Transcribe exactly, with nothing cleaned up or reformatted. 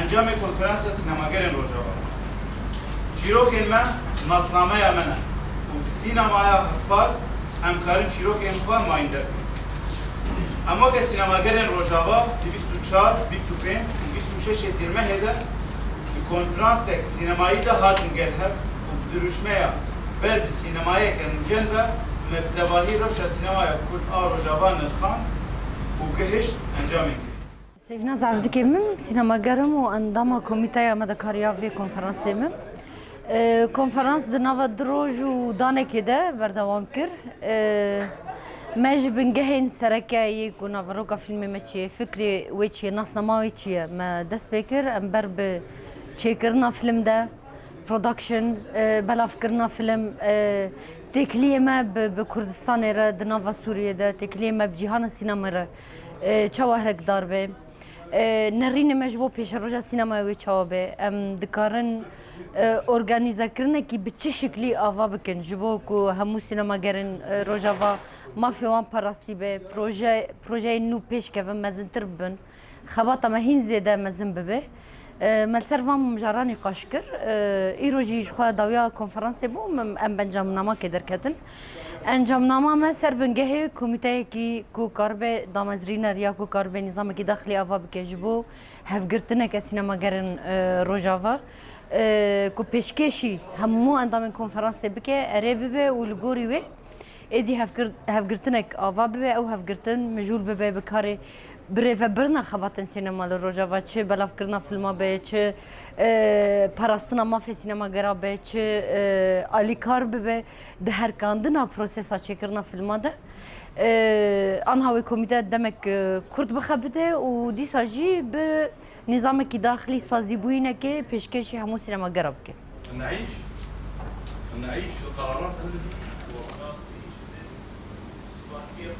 Encamê Konferansa Sînemagerên Rojava. Çîrokên me nasnameya me ne û bi sînemaya hevpar em karin çîrokên xwe mayînde bikin. Em weke sînemagerên Rojava di bîst û çar, bîst û pênc û bîst û şeş ê Tîrmehê de di konferansek sînemayî de hatin gel hev û bi dirûşmeya ber bi sînemayeke nûjen ve me bi tevahî rewşa sînemaya kurd a Rojava nirxand û gihişt encamên. Seyfna Zevdikê min, sînemager im û endama komîteya me de kariya vê konferansê min. E, konferans di nava du roj û danekê de berdewam kir. E, me ji bingehên sereke yê ku naveroka fîlmê me çi ye, fikrê wê çi ye, nasnama wê çi ye, me dest pê kir. Em ber bi çêkirina fîlm de, production, e, belavkirina fîlm, e, têkiliyê me bi, bi Kurdistanê re, di nava Sûriyê de, têkiliyê me bi cîhana sînemê re, e, çawa hirekdar be. E, nerînê me ji bo pêşeroja sînemayê wê çawa be? Em dikarin, e, organîzekirinekî bi çi şiklî ava bikin ji bo ku hemû sînemagerên, e, Rojava mafê wan parastî be, proje, projeyên nû pêş kevin, mezintir bibin, xebata me hîn zêde mezin bibe. E, me li ser van mijaran nîqaş kir. E, îro jî ji xwe dawiya konferansê bû, em, em bi encamnamakê derketin. Encamnama me ser bingehê komîteyekî ku karibe damezrîner ya ku karibe nîzamekî daxilî ava bike ji bo hevgirtineke sînemagerên, e, Rojava, e, ku pêşkêşî hemû endamên konferansê bike, erê bibe û li gorî wê êdî hevgir-, hevgirtinek ava bibe. Ew hevgirtin mijûl bibe bi karê birêvebirina xebatên sînema li Rojava, çi belavkirina filma be, çi, e, parastina mafê sînemagera be, çi, e, alîkar bibe di herkandina prosesa çêkirina filma de. E, anha wê komîte demek, e, kurt bixebite û dîsa jî bi nîzamekî daxilî sazîbûyînekê pêşkêşî hemû sînemagera bike. نعيش نعيش القرارات التي وخلاص نعيش. سباسية